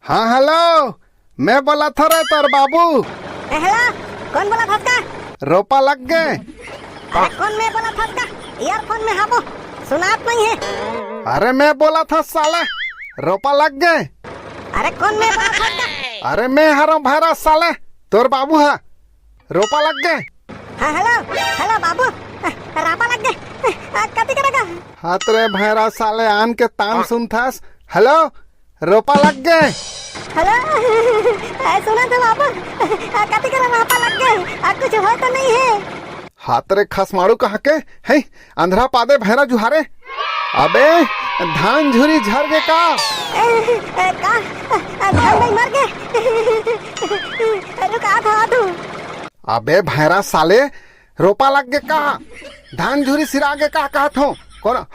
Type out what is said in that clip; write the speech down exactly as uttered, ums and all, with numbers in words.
हाँ, हेलो, मैं बोलत हँव रे तोर बाबू। ए, हेलो, कोन बोलत हस का? रोपा लग गे। अरे कोन मैं बोलत हस का? ईयरफोन में हबो, सुनात नइ हे। अरे मैं बोलत हँव साले, रोपा लग गे। अरे कोन मैं बोलत हस का? अरे मैं हरँव भैरा साले, तोर बाबू ह। रोपा लग गे। हाँ, हेलो, हेलो बाबू, अ, रापा लग गे। अ, कति करगा? हाँ त रे भैरा साले, आन के तान सुनथस। हेलो, रोपा लग गे। हेलो, अ, सुनत हस बाबू, अ, कति करा रापा लग गे? अ, कुछ होय तो नइ हे? हाँ त रे खसमाड़ू कहाँ के, हैं? अंधरा पादे भैरा जुहारे। अबे, धान झुरी झर गे का? ए, ए, का? ए, धान भाई मर गे। रुका था तू। अबे भैरा साले, रोपा लग गे का? धान झुरी सिरा गे का कहत हँव? कोन?